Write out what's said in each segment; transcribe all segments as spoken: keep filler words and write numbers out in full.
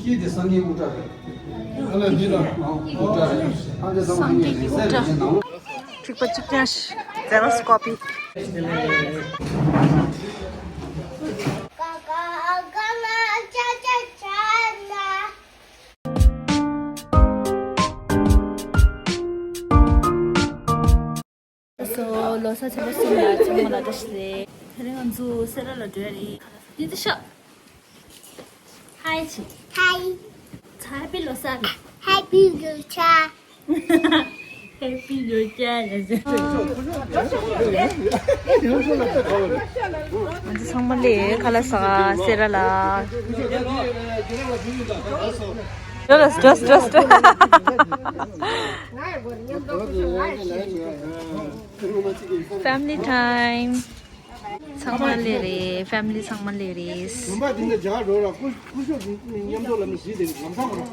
ཀྱི་དེ་སངས་རྒྱས་དབུ་སྐྲ་རེད། ཨ་ལས་འདི་ལ་དབུ་སྐྲ་རེད། སངས་རྒྱས་སངས་རྒྱས་ཀྱི་དབུ་སྐྲ། ནང་ལོགས། Trick pa chikyash. Xerox copy. སོ་ལོ་གསར་ཚེས་པ་གསུམ་ལ་ཚང་མ་ལ་བཀྲ་ཤིས་བདེ་ལེགས། དེ་རིང་ང་ཚོ་སེ་ར་ལ་འགྲོ་ཡ་རེད། དེ་ཚོ་ཤོག་ཧའི་ཆི། ཧའི། Happy ལོ་གསར། Happy ལོ་གསར། Happy ལོ་གསར་ལ་ཟེར། ང་ཚོ་ཚང་མ་ལས་ཁ་ལག་ཟ་ག་སེ་ར་ལ། འགྲོ་ལ་འགྲོ་འགྲོ་འགྲོ། Family time. ཚང་མ་ལས་རེད། Family ཚང་མ་ལས་རེད། བུམ་པ་འདི་འདྲ་རྒྱག་རོགས་ར། སྐུ་སྐུ་ཞབས་མཉམ་དུ་ལ་མི་བཟི་དེ་ལམ་སང་རོགས།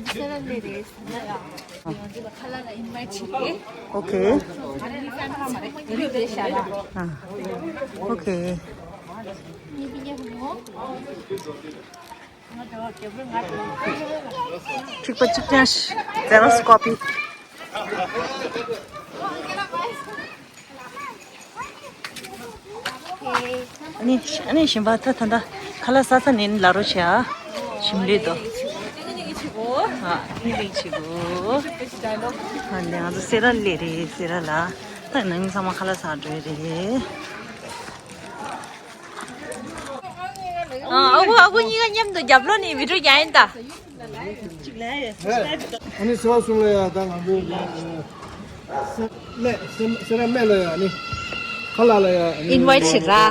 ཚང་མ་ལས་རེད། ཁ་ལག་ལ་invite བྱེད་ཀྱི། Okay. ཨ་ནི་family ཚང་མ་ཡོད་རེད་ཤག་ལ། ཨ། Okay. Trick pa chikyash. Xerox copy. ཨ་ནི་ཨ་ནི་གཞན་པ་ད་ད་ད་ཁ་ལག་ཟ་ས་ནས་ལ་རོ་བྱ། ཞིམ་ལོས་དོ། ཨ་ནི་ལིག་ཆི་གོ། ཨ་ནི་ང་ཚོ་སེ་ར་ལས་རེད་སེ་ར་ལ། ད་ནང་ཚང་མ་ཁ་ལག་ཟ་འགྲོ་ཡ་རེད། ཨ་ཨ་ཁུ་ཨ་ཁུ་གཉིས་ཀ་མཉམ་དུ་རྒྱབ་ལོགས་ནས་video རྒྱག་ཡིན་ད། ཨ་ནི་སེ་བ་གསུམ་ལ་ཡ་ད་ང་ཚོ་སེ་ར་སྨད་སེ་ར་སྨད་ལ་ཡ་ཨ་ནི་ཁ་ལག་ལ་ཡ་ཨ་ནི་invite བྱེད་ར། ཨ་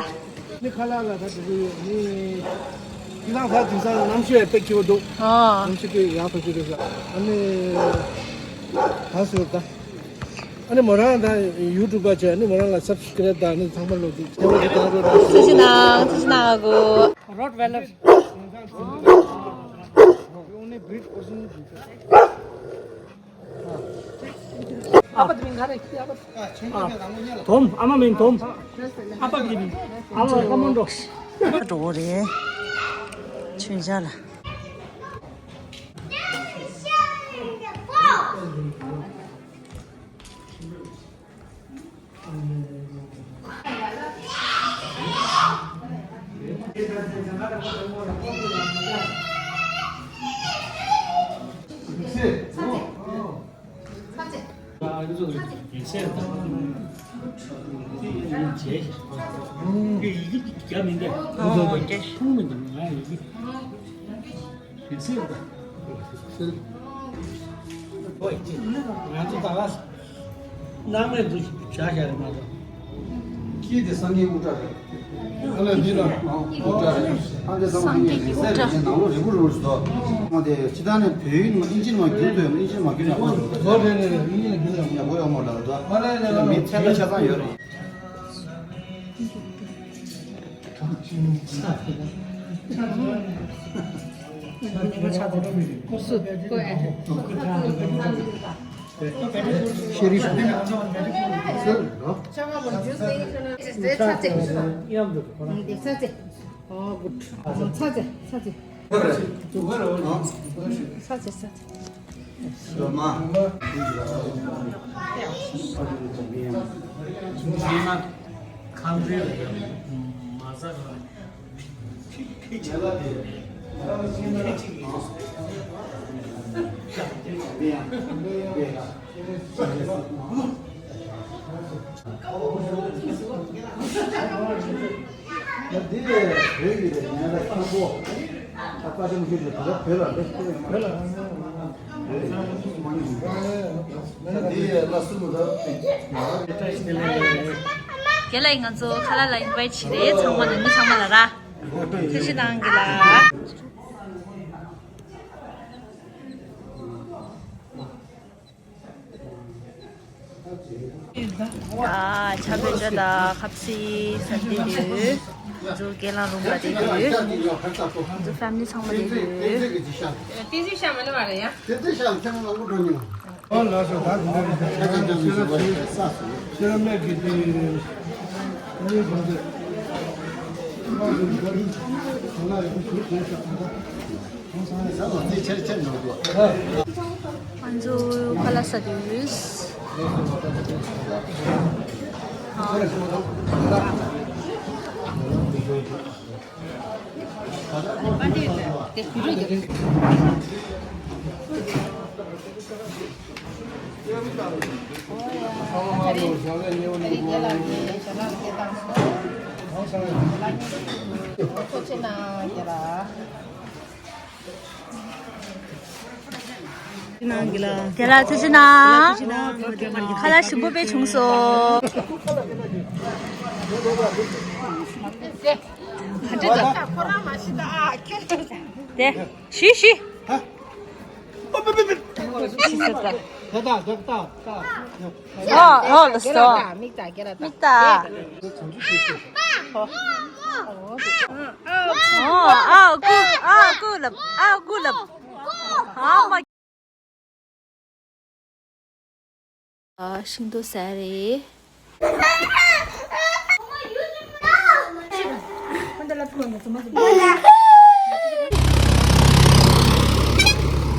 ནི་ཁ་ལག་ལ་ད་དེ་ཚོ་ཡོད་ཨ་ནི་ཁྱེད་རང་ད་དེང་སང་གནམ་གཤིས་ཡ་དཔེ་སྐྱིད་པོ་འདུག་ཨ་གནམ་གཤིས་དཔེ་ཡག་པོ་ཞིག་འདུག་ཨ་ནི་ད་སུ་ད། ཨ་ནི་མོ་རང་དང་ཡུ་ཊུབ་པ་བྱས་ཨ་ནི་མོ་རང་ལ་སབ་སི་ཀེ་རེབ་དང་ཨ་ནི་ཚང་མ་ལོ་དུ་ཁྱེད་པ་གི་བཏང་རོགས་དང་། ཐུགས་རྗེ་གནང་ཐུགས་རྗེ་གནང་གོ། Rottweiler. Only breed person. ཨ་ཕ་དེ་མིང་ག་རེ། ཨ་ཕ། ཨ། དོམ། ཨ་མ་མིང་དོམ། ཨ་ཕ་གི་མིང་ཨ་མ་ཀོ་མོན་ཌོ། འགྲོ་གི་རེད། མཆོད་མཇལ་ལ། ང་ཚོ་ད་ག་སྣང་མེད་དུ་བྱ་བྱ་རེད་མ་གཏོགས། ཀྱི་དེ་སངས་རྒྱས་དབུ་སྐྲ་རེད། ཨ་ལས་འདི་ལ་དབུ་སྐྲ་རེད། སངས་རྒྱས་ཀྱི་དབུ་སྐྲ། ནང་ལོགས་རིལ་བུ་རིལ་བུ་ཞིག་འདུག་ང་དེ་སྤྱི་བཏང་ནས་བོད་ཡིག་ནང་ཨིན་ཇི་ནང་བསྒྱུར་དུ་ཡོད་མ། ཨིན་ཇི་ནང་བསྒྱུར་ཡག་པོ་འདུག་བཟོ་རེད་རེད་རེད། ཨིན་ཇི་ནང་བསྒྱུར་ཡག་པོ་ཡོད་མ་རེད་འདུག་ཨ་ལས་ལས་ལས། མི་ཚད་ལ་ཆ་ཚང་ཡོད་རེད། ཡ་འདི་བོད་ཡིག་རེད། ངས་ལ་མཁན་པོ་ད་པ་ཅམ་ཞུས་ཏེ་ད་བོད་ལ་འདི་བོད་ལ་འདི་ལ་སུ་མོ་ད། རྒན་ལགས་ང་ཚོ་ཁ་ལག་ལ་ཨིན་ཝའིཊ་བྱས་རེད། ཚང་མ་ནང་མི་ཚང་མ་ལ་ར་ཐུགས་རྗེ་གནང་གི་ལ། ཨ་ཆ་བོད་ཇ་དང་ཁ་ཚིག་ཟ་དེ་དུས། ང་ཚོ་རྒན་ལགས་རུམ་ལ་དེ་དུས། ང་ཚོ་ཕེ་མི་ལི་ཚང་མ་དེ་དུས། ཏིན་ཙི་ཤ་མ་ལ་བ་རེད་ཡ། ཏིན་ཙི་ཤ་ཁྱེད་རང་ལ་དབུ་འགྲོ་ཉིན། ཨོ་ལགས་སོ། ད་དེ་འདྲ་རེད། ཁྱེད་རང་ཚོ་ཤེས་རབ་ཤེས་རབ་མེད་ཀྱི་དེ་ཨ་ནི་ཁོང་ཚོས་ ང་ཚོ་ཁ་ལག་ཟ་དུས། དེ་ལ་ཐུགས་རྗེ་གནང་། ཁ་ལག་ཞིམ་པོ་དཔེ་བྱུང་སོང་། དེ། ཞི་ཞི། ཨོ་ཨོ་ལ་སོ། མིག་ལྟ། མིག་ལྟ། ཨོ་ཨོ་ཀུ་ཨོ་ཀུ་ལབ། ཨོ་ཀུ་ལབ། ཨ་མ། ཨ་ཤིང་ཏོག་ཟ་རེད།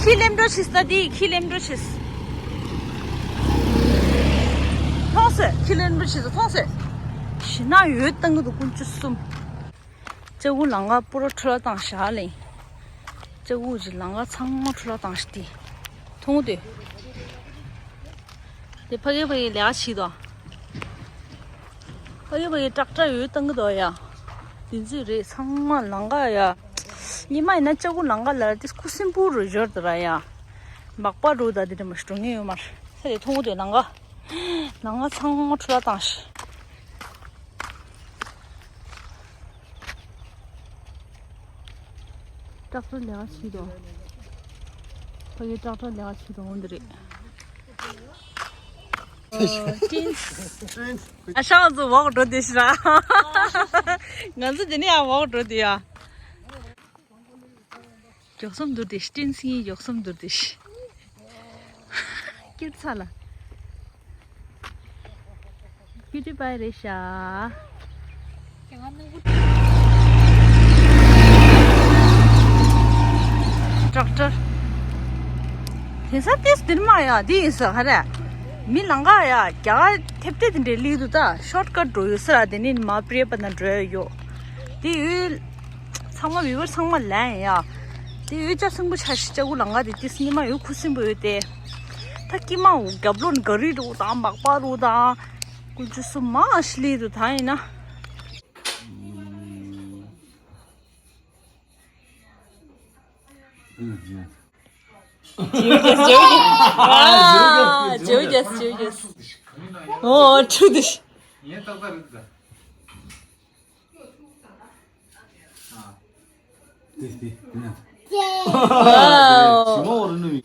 ཁྱི་ལེམ་འགྲོ་ཆིས་ད་དེ་ཁྱི་ལེམ་འགྲོ་ཆིས། མཐོང་སོས། ཁྱི་ལེམ་འགྲོ་ཆིས་མཐོང་སོས། ཞི་ན་ཡོད་བཏང་གི་འདུག་ཀུན་སྤྱོད་གསུམ། ལྕགས་ཀུ་ལང་ཀ་པུ་ར་འཕྲུལ་བཏང་ཤག་ལེ། ལྕགས་ཀུ་ཅི་ལང་ཀ་ཚང་མ་འཕྲུལ་བཏང་ཤག་དེ། མཐོང་དུས། དེ་ཕ་གི་ཕ་གི་ལས་ཀ་བྱེད་དོ། ཕ་གི་ཕ་གི་ཏྲག་ཏྲ་ཡོད་བཏང་གི་འདུག་ཡ། དེ་ཚོ་རེད་ཚང་མ་ལང་ཀ་ཡ། ཉི་མ་ཡིན་ན་ལྕགས་ཀུ་ལང་ཀ་ལ་དེ་ཁུ་སིམ་པོ་རུ་འབྱོར་དུ་ར་ཡ། མག་པ་རུ་ད་དེ་འདྲ་མ་ཞིག་འགྲོ་ངེས་ཡོད་མ་རེད། ས་དེ་མཐོང་དུས་ལང་ཀ། ལང་ཀ་ཚང་མ་འཕྲུལ་བཏང་ཤག་ཏྲག་ཏྲ་ལས་ཀ་བྱེད་དོ། ཕ་གི་ཏྲག་ཏྲ་ལས་ཀ་བྱེད་དོ་འོང་འདི་རེད། ཨ་ཤང་ཚོ་འོག་འགྲོ་དེ་ཤི་ར། ང་ཚོ་དེ་ནས་ཡང་འོག་འགྲོ་དེ་ཡ། མགྱོགས་སོམ་འདུར་དེ་སྤྲིན་སིང་མགྱོགས་སོམ་འདུར་དེ་ཤི། སྐྱིད་ཚ་ལ། ཀུ་ཅི་པའི་རེད་ཤག་ཏྲག་ཏྲ། དེང་སང་ཏིས་འདིར་མ་ཡ་འདི་ཡིན་ས་ག་རེ། མི་ལང་ཀ་ཡ་རྒྱ་གར་ཐེབས་ཏེ་དེ་འདྲའི་ལི་དུ་ད་ཤོར་ཀཊ་འགྲོ་ཡོད་ས་ར། དེ་ནི་མ་པྲེ་པ་ན་འགྲོ་ཡ་ཡོད། དེ་ཡོད། ཚང་མ་བི་བར་ཚང་མ་ལན་ཡ། དེ་ཡོད་ཅག་སེང་པོ་ཆ་ཤི་ལྕགས་ཀུ་ལང་ཀ་དེ་ཏིས་ཉི་མ་ཡོད་ཁུ་སིམ་པོ་ཡོད་དེ། ད་ཀི་མ་འོ་རྒྱབ་ལོན་ག་རི་རུ་དང་མག་པ་རུ་དང་། ཀུ་ཅུ་སུ་མ་ཤི་ལི་དུ་ད་ཡིན་ན། ཇེ་ཇེ་ཇེ་ཇེ་ཇེ་ཇེ། ཨོ་ཁྲུ་དུ་ཤི། དེ་དེ་དེ་ན། ཞི་མ་འོ་རུ་ནུ་མི།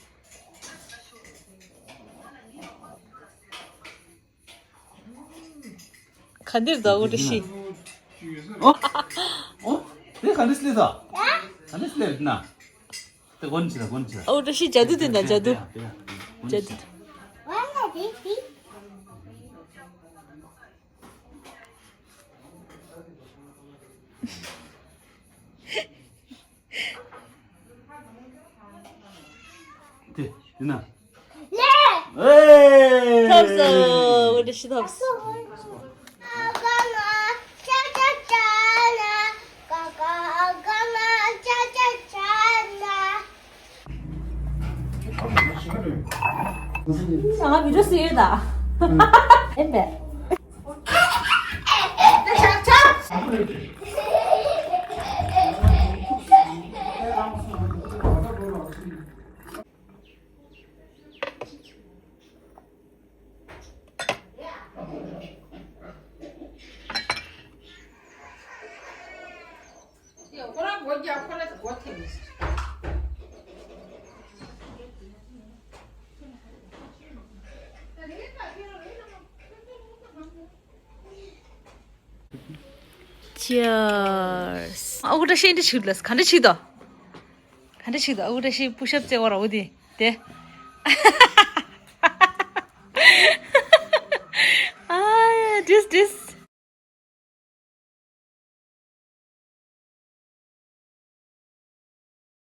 ག་འདིར་འདུག་ཨུ་ཏྲ་ཤི། ཨོ། ཨོ། དེ་ག་འདྲ་སླེབས་ད། ག་འདྲ་སླེབས་ན། དེ་གོན་ཆི་ལ་གོན་ཆི་ལ། ཨུ་ཏྲ་ཤི་ཇ་དུ་དེ་འདྲ་ཇ་དུ། ཇ་དུ། དེ་དེ་ན། ཨེ། ཐོབ་སོང་། འུ་འདྲ་ཤི་ཐོབ་སོང་། ང་བི་ཌིའོ་བཟོས་ཡོད་ད། ཨེ་བས། Cheers. ཨ་ཁུ་བཀྲ་ཤིས་འདི་ཞིག་ལས་ག་འདྲ་ཞིག་དོ། ག་འདྲ་ཞིག་དོ། ཨ་ཁུ་བཀྲ་ཤིས་པུ་ཤབ་རྩེ་བ་ར་འོ་དེ་དེ། ཨ་ཏིས་ཏིས།